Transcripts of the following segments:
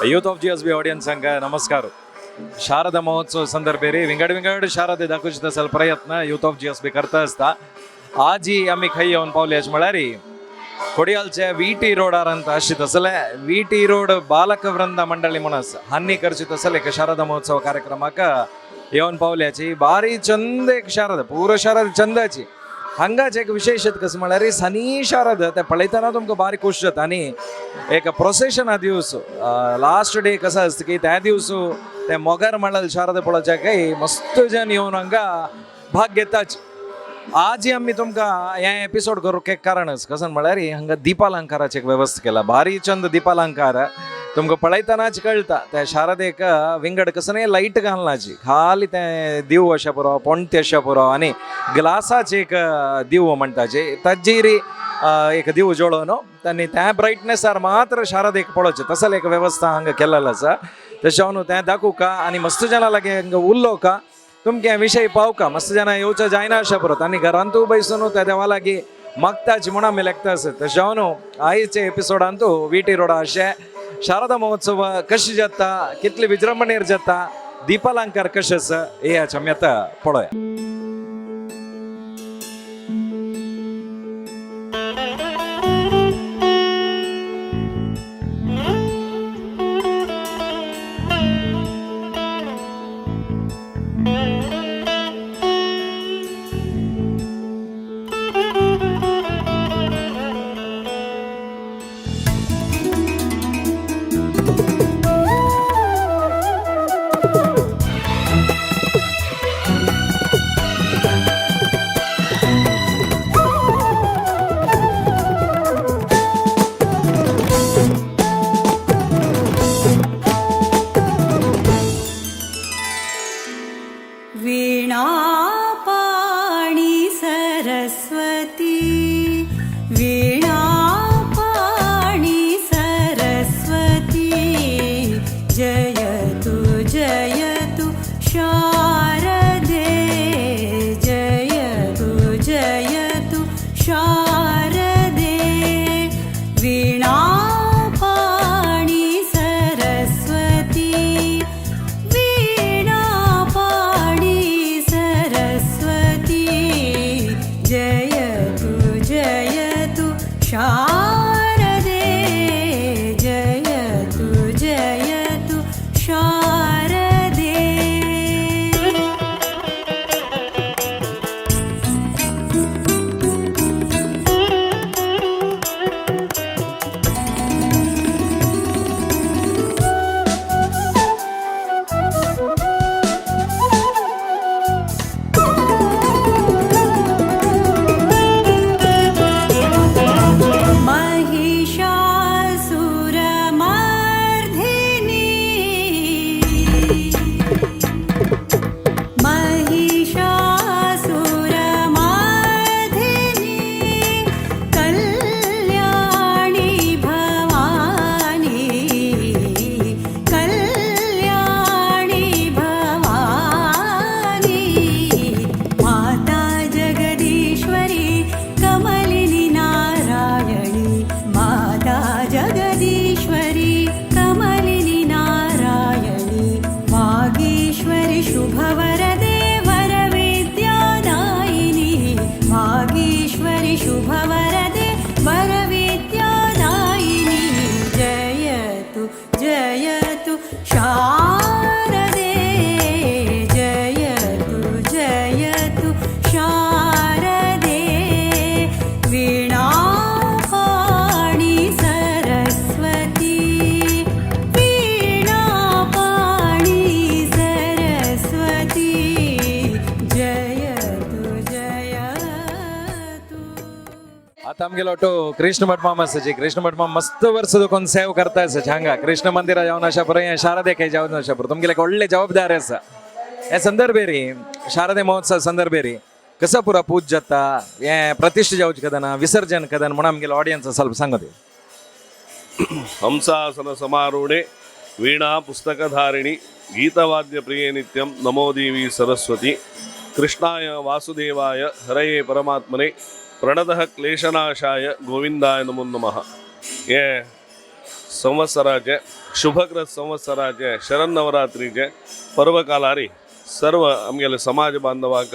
Youth of GSB ऑडियन्सांक नमस्कार. शारदा महोत्सव संदर्भेरी विंगड विंगड शारदे दाखोवचे तसल प्रयत्न यूथ ऑफ जीएसबी करता आसता. आजी आमी खंय येवन पावले अशें म्हळ्यार कोडियालचे व्ही टी रोडार अंत अशी तसले व्ही टी रोड बालक वृंद मंडळी म्हणून आसा हांणी करची तसले एक शारदा महोत्सव कार्यक्रमाक येवन पावल्याची. बारी चंद एक शारदा, पुरो शारद चंदाची. हांगाच एक विशेषत कसं म्हळ्यार सनी शारद ते पळयतना तुमकां बारी खुश जाता. आनी एक प्रोसेशना दिवस लास्ट डे कसं आसता की त्या दिवस ते मोगार म्हळ्यार शारद पळोवच्या काही मस्त जन येवन हांगा भाग घेताच. आजही आमी तुमकां हे एपिसोड करूंक एक कारणच कसं म्हळ्यार हांगा दीपालंकाराची एक व्यवस्था केला. भारी चंद दीपालंकार तुमकां पळयतनाच कळटा. त्या शारदेक विंगड कसं न्ही लायट घालनाची, खाली ते दिव अशें पुरो, पोणते अशें पुरो आनी ग्लासाचे एक दिव म्हणटाचे ताजेर एक दिव जळोवन आनी त्या ब्रायटनेसार मात्र शारदेक पळोवचें तसले एक व्यवस्था हांगा केल्लेली आसा. तशें हांव तें दाखोवका आनी मस्त जाणां लागीं हांगा उलोवका, तुमकां हे विशय पावका. मस्त जाणां येवचें जायना अशें पुरो आनी घरांतूय बैसून त्या देवा लागीं मागताच म्हणून आमी लेखता आसत. तशें हांव आयचे एपिसोडांतू व्ही टी रोडा अशें शारदा महोत्सव कशी जाता, कितली विजृंभणेर जाता, दीपालंकार कशें आसा हे आमी आतां पळोवया. वीणापाणि सरस्वती, वीणापाणि सरस्वती, जयतु जयतु शारदे, जयतु जयतु शारदे. वीणापाणि सरस्वती, वीणापाणि सरस्वती, जयतु जयतु शारदे, जयतु जयतु शारदे. महिषासुरमर्दिनी, महिषासुरमर्दिनी, कल्याणी भवानी, कल्याणी भवानी, माता जगदीश्वरी कमलिनी नारायणी, माता जगदीश्वरी कमलिनी नारायणी, वागीश्वरी शुभवरदे वरविद्यादायिनी, वागीश्वरी शुभवरदे वरविद्यादायिनी, जयतु जयतु शारदे, जयतु जयतु शारदे. वीणापाणि सरस्वती, वीणापाणि सरस्वती, जयतु जयतु. आता आमगेलो ऑटो कृष्ण भट मामा आसाची. कृष्ण भट मामा मस्त वर्स दोन सेव करता आसा हांगा कृष्ण मंदिरा जावन अशा पुरो, हें शारदे खंय जावन अशा पुरो तुमगेले एक व्हडले जबाबदार आसा. हे संदर्भेरी शारदे महोत्सव संदर्भेरी कसं पुरा पूज जाता, हे प्रतिष्ठा जावची कदना, विसर्जन कदन म्हणून आमगेलो ऑडियन्स ಸ್ವಲ್ಪ सांगत. ಹಂಸಾಸನ ಸಮಾರೂಢೆ ವೀಣಾ ಪುಸ್ತಕಧಾರಿಣಿ ಗೀತವಾದ್ಯ ಪ್ರಿಯೇ ನಿತ್ಯಂ ನಮೋ ದೇವಿ ಸರಸ್ವತಿ. ಕೃಷ್ಣಾಯ ವಾಸುದೇವಾಯ ಹರಯೇ ಪರಮಾತ್ಮನೆ ಪ್ರಣತಃ ಕ್ಲೇಶನಾಶಾಯ ಗೋವಿಂದಾಯ ನಮೋ ನಮಃ. हे संवत्सराचे शुभकृत संवत्सराचे शरन्नवरात्रीचे पर्वकालारी सर्व आमगेले समाज बांधवाक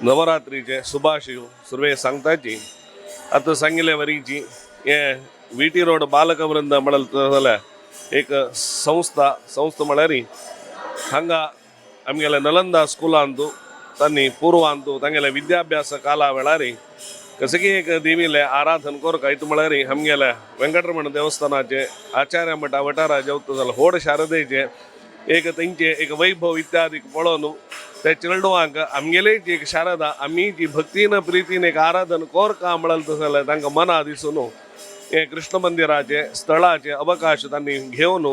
नवरात्रीचे शुभाशय सुर्वे सांगताची. आतां सांगिल्ले वरीची हे व्ही टी रोड बालक वृंद म्हणत जाल्यार एक संस्था, संस्था म्हळ्यार हांगा आमगेले नलंदा स्कुलांतू तांणी पूर्वांतू तांगेले विद्याभ्यास काला वेळारी कसकी एक देवीले आराधन कोरका. इतू म्हळ्यार आमगेले वेंकटरमण देवस्थानाचे आचार्य मठा वठारा जेवता जाल्यार होड शारदेचे एक तेंचे एक वैभव इत्यादी पळोवन ते चेडवांक आमगेले जी एक शारदा आमी जी भक्तीन प्रितीन एक आराधन कोरका म्हणल तसं जाल्यार तांकां मना दिसून हे कृष्ण मंदिराचे स्थळाचे अवकाश तांणी घेवन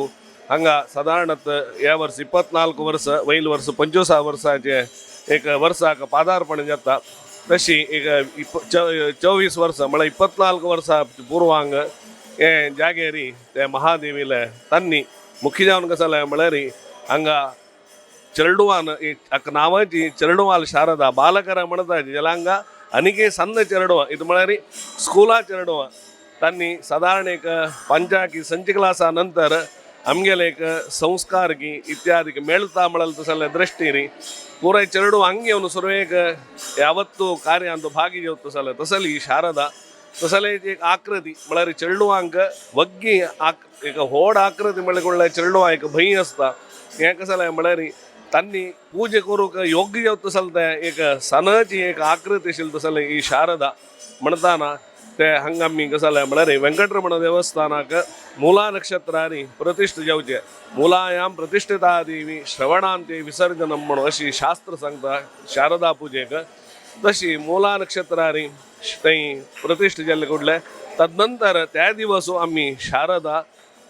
हांगा सादारणत ह्या वर्स 24 वर्स वयल वर्स 25 वर्साचे एक वर्साक पादार्पण जाता. तशी एक 24 वर्सां म्हळ्यार 24 वर्सां पूर्वांग हे जागेरी ते महादेवीले तांणी मुख्य जावन कसं जालें म्हळ्यार हांगा चेरडुवान नांवाची चेरडुवाल शारदा बालकरा म्हणता जाल्यार हांगा आनीक सन्न चेरडुवा इतू म्हळ्यार स्कुला चेरडुवा तांणी सादारण एक पंचाकी संच क्लासा नंतर आमगेले एक संस्कार की इत्यादी मेळता म्हणल तसले दृष्टीनी पुराय चेरडू हांग येवन सुरवेक यावत्तू कार्यांत भागी घेवता जाल्यार तसली शारदा तसले एक आकृती म्हळ्यार चेरडुवांक वग्गी आक एक व्हड आकृती म्हळ्यार चेरडुवा एक भंय आसता. हें कसं जालें म्हळ्यार तांणी पूजे करूंक योग्य जावता तसलें एक सणाची एक आकृती आशिल्ली तसली ही शारदा म्हणताना ते हांगा आमी कसं जालें म्हळ्यार वेंकटरमण देवस्थानाक मुला नक्षत्रारी प्रतिष्ठ जावचे. मुलायाम प्रतिष्ठिता देवी श्रवणांते विसर्जनम म्हणून अशी शास्त्र सांगता शारदा पुजेक. तशी मुला नक्षत्रारी थंय प्रतिष्ठ जाल्ले कुडले तदनंतर त्या दिवस आमी शारदा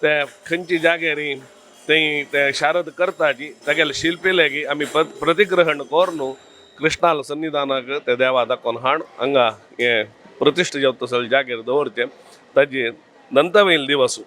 ते खंयची जाग्यारी थंय ते शारद करताची तागेले शिल्पी आमी प्रतिग्रहण करून कृष्णाल सन्निधानाक ते देवा दाखोवन हाण हांगा हे प्रतिष्ठ जावता तसले जाग्यार दवरचे. ताजे नंतर वयल दिवस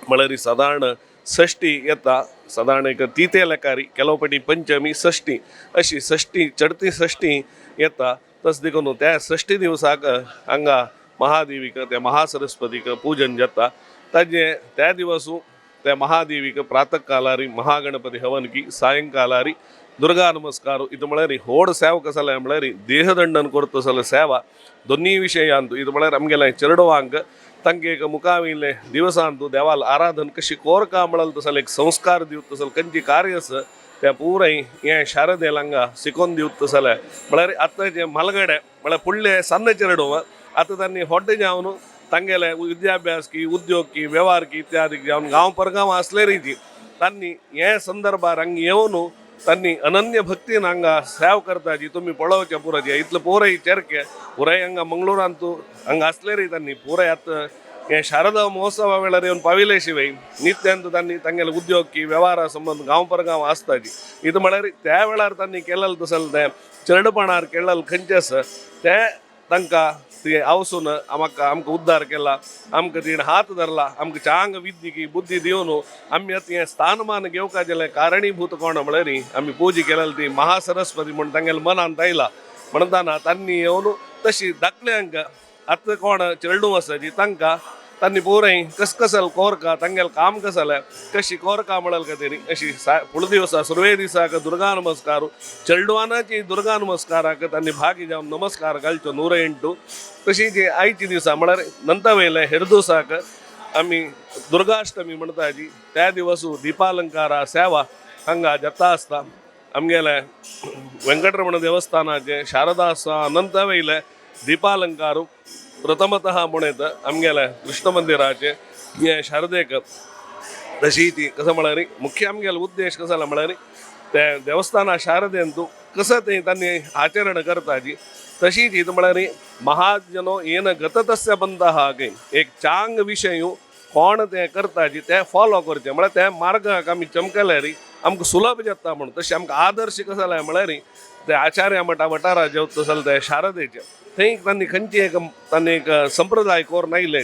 म्हळ्यार सादारण षष्टी येता, सादारण एक तिथे लेकारी ಕೆಲವು पटी पंचमी षष्टी अशी षष्टी चडती षष्टी येता. तस देखून त्या षष्टी दिवसाक हांगा महादेवीक त्या महासरस्वतीक पूजन जाता. ताजे त्या दिवसू त्या महादेवीक प्रातः कालारी महागणपती हवन की सायंकालारी दुर्गा नमस्कार. ಇದು म्हळ्यार होड सेवा कसं जालें म्हळ्यार देहदंडन करता जाल्यार सेवा दोन्ही विशयांतू. ಇದು म्हळ्यार आमगेले चेरडुवांक तांकां एक मुखावयले दिवसांतू देवाल आराधन कशी कोरका म्हणल तसले एक संस्कार दिवत तसले खंयची कार्य आसा त्या पुराय हें शारदेल हांगा शिकोवन दिवत तसले म्हळ्यार आतां जे म्हालगडे म्हळ्यार फुडले सन्न चेरडूव आतां तांणी होड्डे जावन तांगेले विद्याभ्यास की उद्योग की व्यवहार की इत्यादी जावन गांव परगांव आसले रिती तांणी हे संदर्भार हांगा येवन तांणी अनन्य भक्तीन हांगा सेव करताची तुमी पळोवचें पुराय इतले पुराय चेरके पुराय हांगा मंगळुरांतू हांगा आसले री तांणी पुराय आतां हे शारदा महोत्सवा वेळार येवन पाविले शिवाय नित्यांत तांणी तांगेले उद्योग की व्यवहारा संबंद गांव परगांव आसताची. ಇದು म्हळ्यार त्या वेळार तांणी केलेलें तसलें तें चेरडपणार केलेलें खंयचें आसा तें तांकां ती आवसून आमकां आमकां उद्धार केला, आमकां तिणें हात धरला, आमकां चांग विद्य की बुद्धी दिवन आमी आतां हें स्थानमान घेवपाक जालें कारणीभूत कोण म्हळ्यार आमी पुजा केलेली ती महासरस्वती म्हूण तांगेले मनांत आयला म्हणटाना तांणी येवन तशी धाकल्यांक आतां कोण चेरडूं आसा जी तांकां तांणी पुराय कसकसल कोरका तांगेलें काम कसलें कशी कोरका म्हणल खातीर अशी फुडले दिवसा सुरवे दिसाक दुर्गा नमस्कार चेरडुवानाची दुर्गा नमस्काराक तांणी भागी जावन नमस्कार घालचो 108. तशी जी आयची दिसा म्हळ्यार नंतर वयले हेर दिवसाक आमी दुर्गाष्टमी म्हणटा जी त्या दिवसू दीपालंकारा सेवा हांगा जाता आसता. आमगेले वेंकटरमण देवस्थानाचे शारदा नंतर वयले दीपालंकार प्रथमतः म्हूण येता आमगेले कृष्ण मंदिराचे हे शारदेक. तशी ती कसं म्हळ्यार मुख्य आमगेलो उद्देश कसो जाला म्हळ्यार ते देवस्थाना शारदेंतू कसं ते तांणी आचरण करताची तशीच ती म्हळ्यार महाजनो येन गततस्य बंधः काय एक चांग विशय कोण ते करताची ते फॉलो करचे म्हळ्यार त्या मार्गाक आमी चमकल्यार आमकां सुलभ जाता म्हणून. तशें आमकां आदर्श कसो जाय म्हळ्यार ते आचार्य मठा वठारा जेवता जाल्यार ते शारदेचे थंय तांणी खंयची एक तांणी एक संप्रदाय कोरून आयिल्ले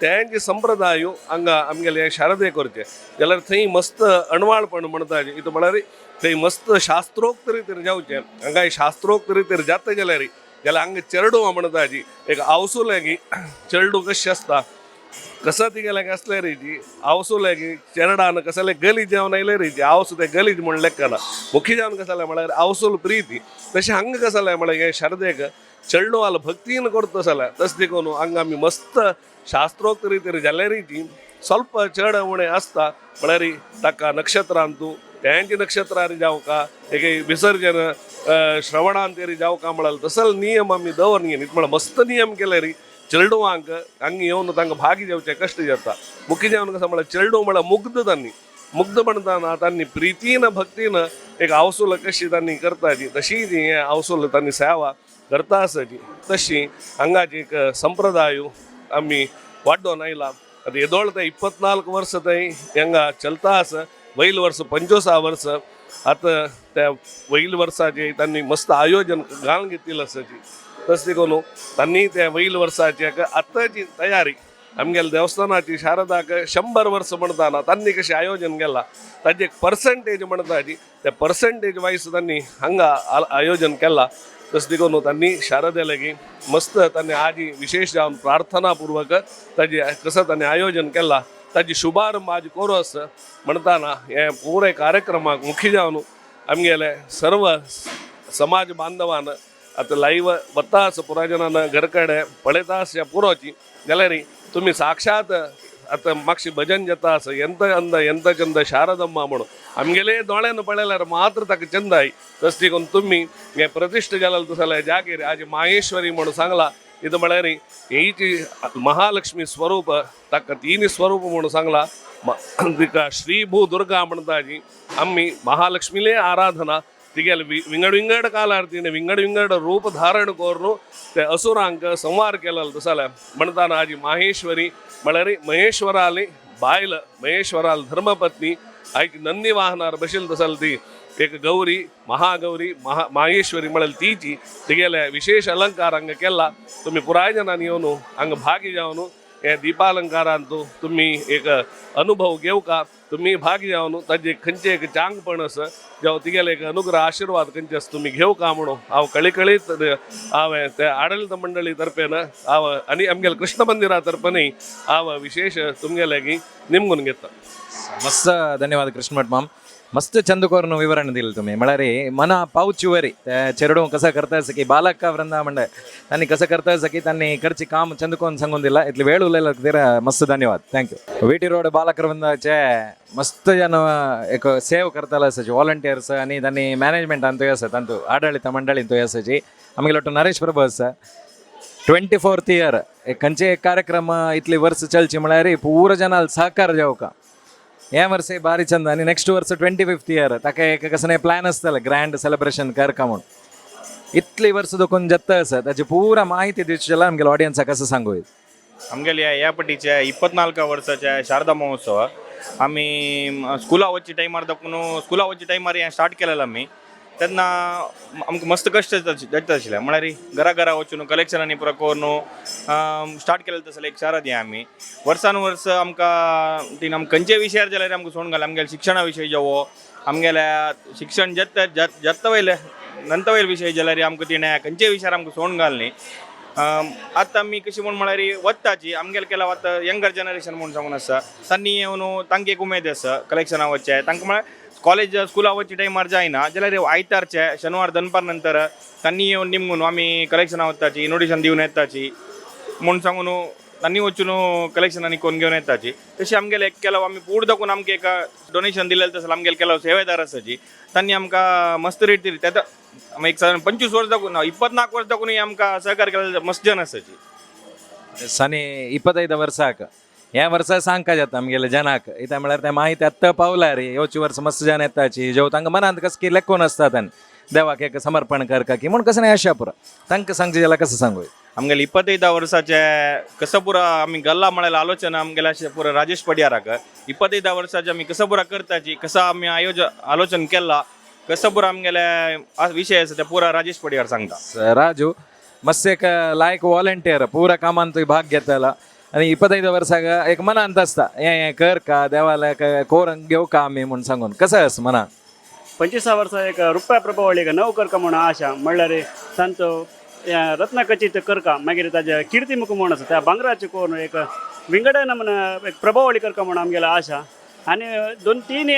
तेंचे संप्रदाय हांगा आमगेले शारदे करचे जाल्यार थंय मस्त अणवाळपण म्हणटा इतू म्हळ्यार थंय मस्त शास्त्रोक्त रितीन जावचें. हांगा शास्त्रोक्त रितीन जाता जाल्यार जाल्यार हांगा चेरडूं म्हणटा जी एक आवसुलें की चेरडूं कशें आसता. कसं तिगेलें कसले रीती आवसुले की चेरडान कसले गलीज जावन आयले रीती आवसू ते गलीज म्हण लेखना मुखी जावन कसले म्हळ्यार आवसूल प्रीती तशें हांगा कसलें म्हळ्यार हे शारदेक चेडवाल भक्तीन करता जाल्यार तशें देखून हांगा आमी मस्त शास्त्रोक्त रितीर जाल्ले रीती ಸ್ವಲ್ಪ चड उणें आसता म्हळ्यार ताका नक्षत्रांतू त्यांची नक्षत्रांनी जावका एक विसर्जन श्रवणांतेरी जावका म्हळ्यार तसल नियम आमी दवरून घेवन म्हळ्यार मस्त नियम केले री चेडवांक हांगा येवन तांकां भागी जावचे कश्ट जाता मुख्य जावन कसं म्हळ्यार चेडूं म्हळ्यार मुग्ध तांणी मुग्ध म्हणताना तांणी प्रितीन भक्तीन एक आवसूल कशी तांणी करताची तशी ती हें आवसूल तांणी सेवा करता आसाची तशी हांगाची एक संप्रदाय आमी वाडोवन आयला. आतां येदोळ ते 24 वर्स थंय हांगा चलता आसा. वयल वर्स 25 वर्स आतां त्या वयल वर्साचे तांणी मस्त आयोजन घालून घेतिल्लें आसाची. तशें देखून तांणी त्या वयल वर्साची आतांची तयारी आमगेल्या देवस्थानाची शारदाक 100 वर्स म्हणताना तांणी कशें आयोजन केलां ताजें एक पर्संटेज म्हणटाची त्या पर्संटेज वायज तांणी हांगा आयोजन केलां. तशें देखून तांणी शारदे लागीं मस्त तांणी आजी विशेश जावन प्रार्थनापूर्वक ताजें कसं तांणी आयोजन केलां ताजी शुभारंभ आज करू आसा म्हणताना हे पुराय कार्यक्रमाक मुखी जावन आमगेले सर्व समाज बांधवान आतां लायव वता आसा पुराय जणान घर कडेन पळयता आसा पुरोची जाल्यार तुमी साक्षात आतां मातशी भजन जाता आसा एंत अंद एंत चंद शारदम्मा म्हणून आमगेले दोळ्यान पळयल्यार मात्र ताका चंद I. तशें देखून तुमी हें प्रतिश्ठ जालें तशें जाल्यार जागीर आज माहेश्वरी म्हणून सांगला इथं म्हळ्यार हीची महालक्ष्मी स्वरूप ताका तिनी स्वरूप म्हणून सांगला तिका श्री भू दुर्गा म्हणटा जी आमी महालक्ष्मीले आराधना तिगेले विंगड विंगड कालार तिणे विंगड विंगड रूप धारण करून ते असुरांक संहार केलेलो तशें जाल्यार म्हणताना आजी माहेश्वरी म्हळ्यार महेश्वराली बायल महेश्वराल धर्मपत्नी आयची नंदी वाहनार बशील तशें जाल्यार ती एक गौरी महागौरी माहेश्वरी म्हळ्यार तीची तिगेले विशेष अलंकार हांगा केला. तुमी पुराय जणांनी येवन हांगा भागी जावन हे दीपालंकारांतू तुमी एक अनुभव घेवका तुमी भागी जावन ताजे खंयचे एक चांगपण आसा जावं तिगेले एक अनुग्रह आशिर्वाद खंयचे आसा तुमी घेवका म्हणून हांव कळीकळीत हांवें त्या आडळीत मंडळी तर्फेन हांव आनी आमगेले कृष्ण मंदिरा तर्फेनय हांव विशेष तुमगेले लागीं निमगून घेता. मस्त धन्यवाद कृष्ण भट माम. मस्त चंद कोरून विवरण दिलं तुम्ही. म्हळ्यार मना पावची वरी ते चेरडू कसं करता की बालक वृंदा मंडळ त्यांनी कसं करता की त्यांनी इकडची काम चंद कोण सांगून दिला. इतली वेळ उलयला खातीर मस्त धन्यवाद. Thank you. VT road बालक वृंदाचे मस्त जन एक सेव करताले आसाची व्हॉलंटियर्स आनी तांणी मॅनेजमेंटान थंय आसा तांतू आडळीत मंडळीन थंय आसाची. आमगेलो डॉक्टर नरेश प्रभू आसा. 24th year खंयचे एक कार्यक्रम इतली वर्स चलची म्हळ्यार पूरा जनाल सहकार जावका. हे वर्स भारी चंद आनी नेक्स्ट वर्स 25th year ताका एक कसं प्लॅन आसतलें ग्रँड सेलिब्रेशन करका म्हूण. इतली वर्स दोकून जत्ता आसा ताची पुरा माहिती दिवची जाल्यार आमगेल्या ऑडियन्साक कसं सांगू? आमगेल्या ह्या पटीच्या 24 वर्साच्या शारदा महोत्सव आमी स्कुला वचचे टायमार दाखून स्कुला वचचे टायमार हें स्टार्ट केलेलें आमी. तेन्ना आमकां मस्त कश्ट जाता आशिल्लें म्हळ्यार घरा घरा वचून कलेक्शनांनी पुरो करून स्टार्ट केलेलें तसलें एक शारद हें आमी वर्सान वर्स आमकां तीन आमकां खंयचे विशयार जाल्यार आमकां सोडून घालें. आमगेल्या शिक्षणा विशय जावो आमगेल्या शिक्षण जत्त जत्त वयले नंतर वयले विशय जाल्यार आमकां तिणें खंयचे विशयार आमकां सोडून घाल न्ही. आतां आमी कशी म्हूण म्हळ्यार वताची आमगेले केला आतां यंगर जनरेशन म्हूण सांगून आसा तांणी येवन तांकां एक उमेद आसा कलेक्शना वचचें. तांकां म्हळ्यार कॉलेज स्कुला वचचे टायमार जायना जाल्यार आयतारचे शनिवार दनपार नंतर तांणी येवन निमगून आमी कलेक्शना वताची इनविटेशन दिवन येताची म्हूण सांगून तांणी वचून कलेक्शनांनी कोण घेवन येताची. तशें आमगेले एक केला आमी पूर्ण दाखोवन आमकां एक डोनेशन दिलेलें तसें आमगेले केला सेवेदार आसाची तांणी आमकां मस्त रेट दिली. तेन्ना आमी एक सादारण 25 वर्स दाखोवन 24 वर्स दाखोवन आमकां सहकार केलेले मस्त जन आसाची. सनी 25 वर्साक ह्या वर्सा सांगका जाता आमगेले जनाक इत्या म्हळ्यार ते माहिती आत्तां पावला रे येवची वर्स मस्त जन येताची जेव तांकां मनांत कसं की लेखून आसता तांणी देवाक एक समर्पण करका की म्हूण कसं नाही आशा पुरा तांकां सांगचें जाल्यार कसं सांगू? आमगेले 25 वर्साचे कसं पुरा आमी गल्ला म्हळ्यार आलोचना आमगेले अशें पुरा राजेश पडियाराक 25 वर्साचे आमी कसं पुरा करताची कसं आमी आयोजन आलोचन केला कसं पुरा आमगेले विशय आसा ते पुरा राजेश पडियार सांगता. राजू मस्त एक लायक व्हॉलंटियर पुरा कामान तुवें भाग घेतला आनी 25 वर्साक एक मनांत आसता हें हें कर का देवाला कोर घेवका आमी म्हूण सांगून कसं आसा मनान? 25 वर्सा एक रुप्या प्रभावळी एक नव करका म्हूण आशा म्हणल्यार तांचो रत्नखचीत करका मागीर ताजे कीर्तिमुख म्हूण आसा त्या भांगराचें करून एक विंगड नमूना एक प्रभावळी करका म्हूण आमगेलो आशा. आनी दोन तीन हे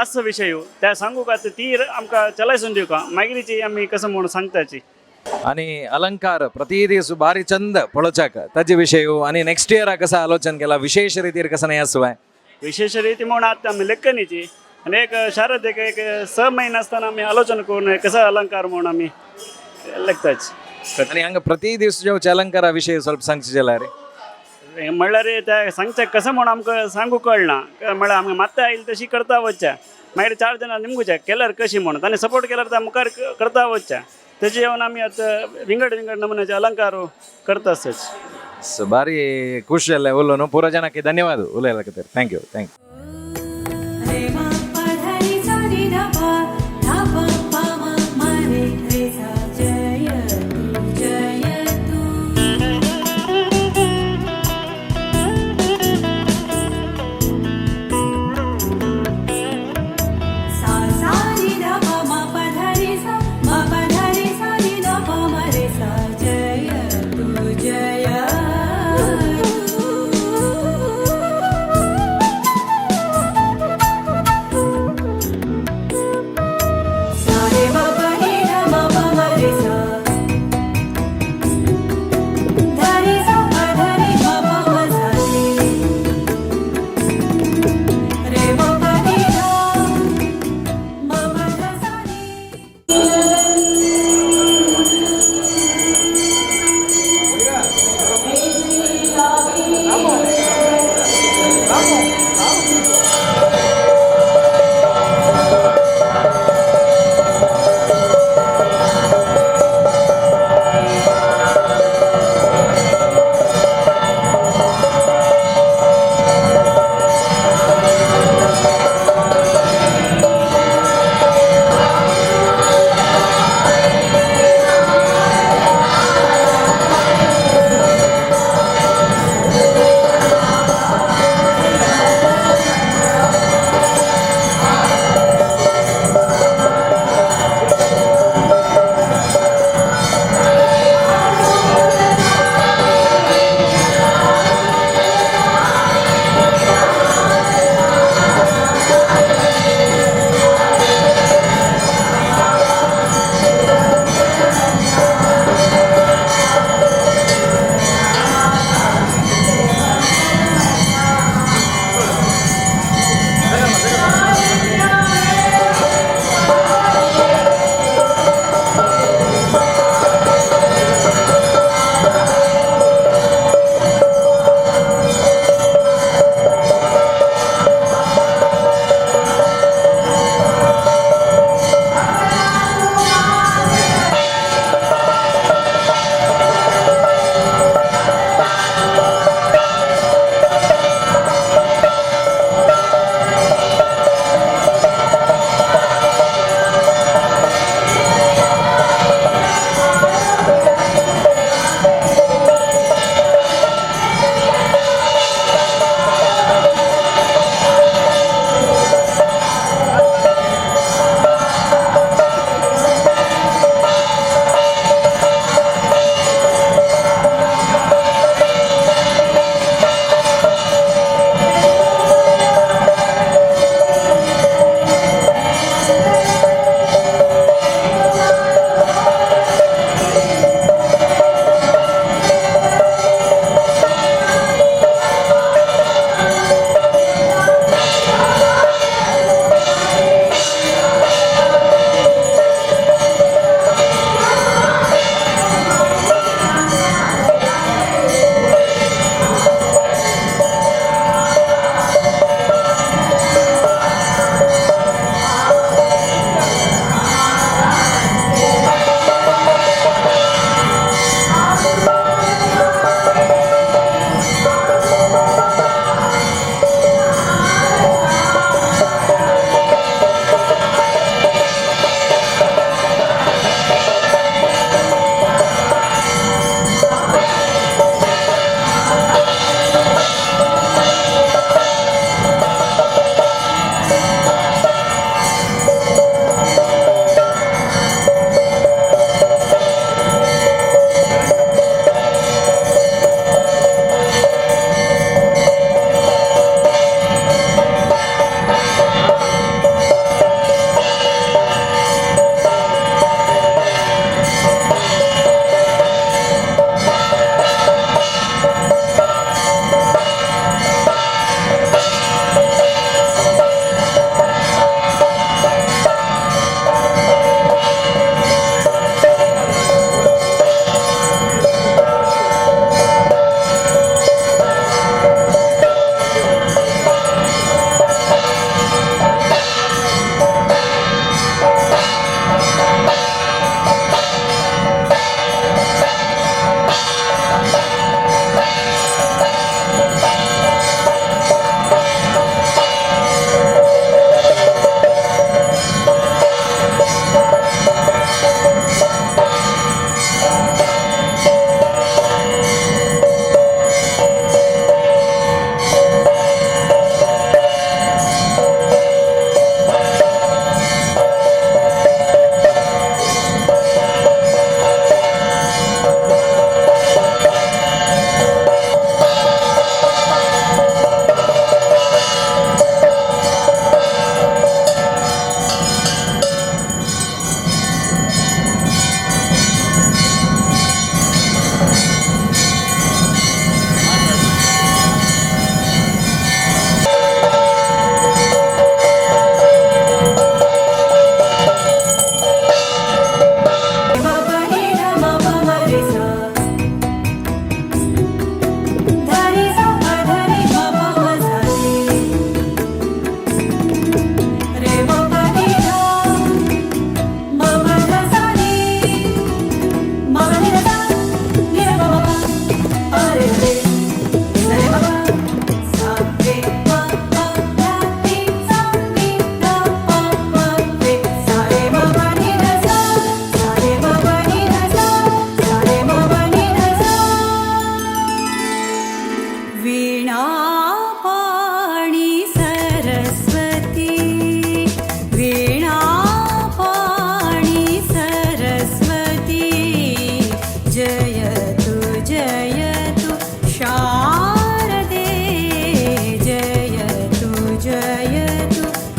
आसा विशय त्या सांगूक आतां ती आमकां चलायसून दिवका मागीरची आमी कसं म्हूण सांगताची. आणि अलंकार प्रति दीस भारी चंद पळोवच्याक ताजे विशय आणि नेक्स्ट इयराक कसं आलोचन केला विशेष रीतीर कसं नाही असं आहे. विशेष रीती म्हणून आता आमी लेखनीची आनी एक शारद एक एक स म्हयने आसतना आमी आलोचन करून कसो अलंकार म्हणून आमी लेखताची. आणि हांगा प्रति दीस जेवचे अलंकारा विशय ಸ್ವಲ್ಪ सांगचे जाल्यार? म्हणल्यार ते सांगचे कसं म्हणून आमकां सांगू कळना. म्हणल्यार आमकां मात्ता आयली तशी करता वचच्या, मागीर चार जाणां निमगुचे केल्यार कशी म्हणून तांणी सपोर्ट केल्यार त्या मुखार करता वचच्या. तेजे येवन आमी आतां विंगड विंगड नमुन्याचे अलंकार करता आसताच. भारी खुश जाल्लें उलोवन. पुरो जनाक धन्यवाद उलयला खातीर. Thank you, thank you. रे मा प ध रि सा रि ध प ध प प म म रे रे सा जय तु जय तु. सा सा रि ध प म प ध रि सा म प ध रि सा रि ध प म रे सा जय तु जय तु.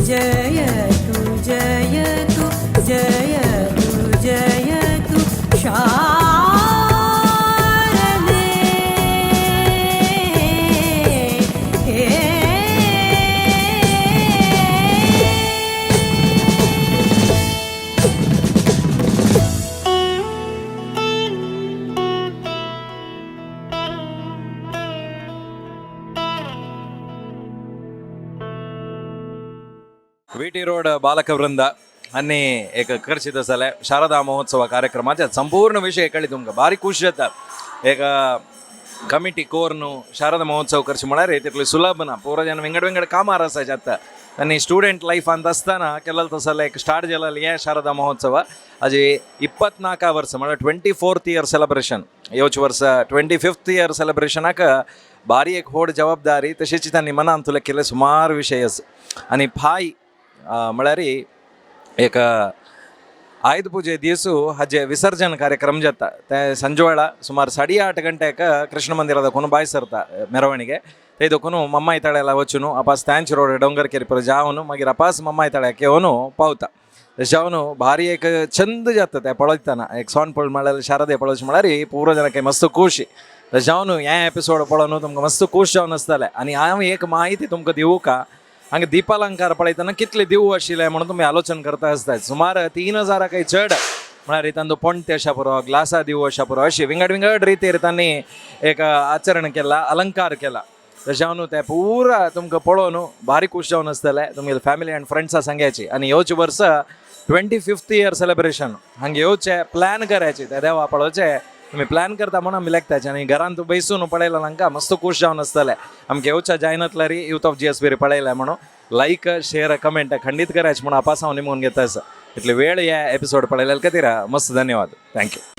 जयतु जयतु जयतु जयतु शारदे। वी टी रोड बालक वृंद आनी एक करशीत आसले शारदा महोत्सव कार्यक्रमाचे संपूर्ण विशय कळ्ळी तुमकां बारीक खूश जाता. एक कमिटी कोर्न शारदा महोत्सव करचे म्हळ्यार तितले सुलभ ना. पुरो जन विंगड विंगड कामार आसाचे आतां आनी स्टुडंट लायफांत आसतना केलें तसलें एक स्टार्ट जालें हें शारदा महोत्सव. आजी 24 वर्स म्हळ्यार 24th year celebration येवचे वर्सा 25th year सेलिब्रेशनाक भारी एक व्हड जबाबदारी. तशेंच तांणी मनांत तुले केले सुमार विशय आसा. आनी फाय म्हळ्यार एक आयुध पुजे दीस हाजे विसर्जन कार्यक्रम जाता. ते संजवेळा सुमार 8:30 गंटेक कृष्ण मंदिराದ ಕೊನು ಬಾಯ್ ಸರ್ತ ಮೆರವಣಿಗೆ ತೈದೊಕೊನು ಮಮ್ಮಾಯಿ ತಳೆಲ್ಲ ವಚ್ಚುನು ಅಪಾಸ್ ಟ್ಯಾಂಚ್ ರೋಡ್ ಡೊಂಗರ್ ಕೆರಿಪುರ ಜಾವನು ಮಾಗೀರ್ ಅಪಾಸ್ ಮಮ್ಮಾಯಿ ತಳ್ಯಾಕೆ ಅವನು ಪಾವತ ಜಾವನು ಭಾರಿ एक ಚಂದ ಜಾತತೆ ಪಳಯ್ತಾನ एक ಸೋನ್ ಪೊಳ್ म्हळ्यार शारदे पळोवचे म्हळ्यार पूरो ಜನಕ್ಕೆ मस्त खुशी. जावन हे एपिसोड पळोवन तुमकां मस्त खूश जावन आसतलें. आनी हांव एक माहिती तुमकां दिवू का, हांगा दीपालंकार पळयतना कितले दिवू आशिल्ले म्हणून तुमी आलोचन करता आसता. सुमार 3000 काही चड म्हळ्यार तांचो पोणते अशा पुरो ग्लासा दिवू अशा पुरो अशी विंगड विंगड रितीर तांणी एक आचरण केला, अलंकार केला. तशें न्हू ते पुरा तुमकां पळोवन भारी खूश जावन आसतलें. तुमगेले फॅमिली अँड फ्रेंड्सा सांगायची. आनी येवचे वर्सा 25th year celebration हांगा येवचे प्लॅन करायचे ते देवा पळोवचे तुमी प्लॅन करता म्हणून आमी लेखताचे. आनी घरांत बैसून पळयला तांकां मस्त खूश जावन आसतलें. आमकां येवच्या जायनातल्यारी युथ ऑफ जीएसबी पळयलें म्हणून लायक शेअर कमेंट खंडीत करायचे म्हणून आपास हांव निमून घेता आसा. इतले वेळ ह्या एपिसोड पळयल्या खातीर मस्त धन्यवाद. Thank you.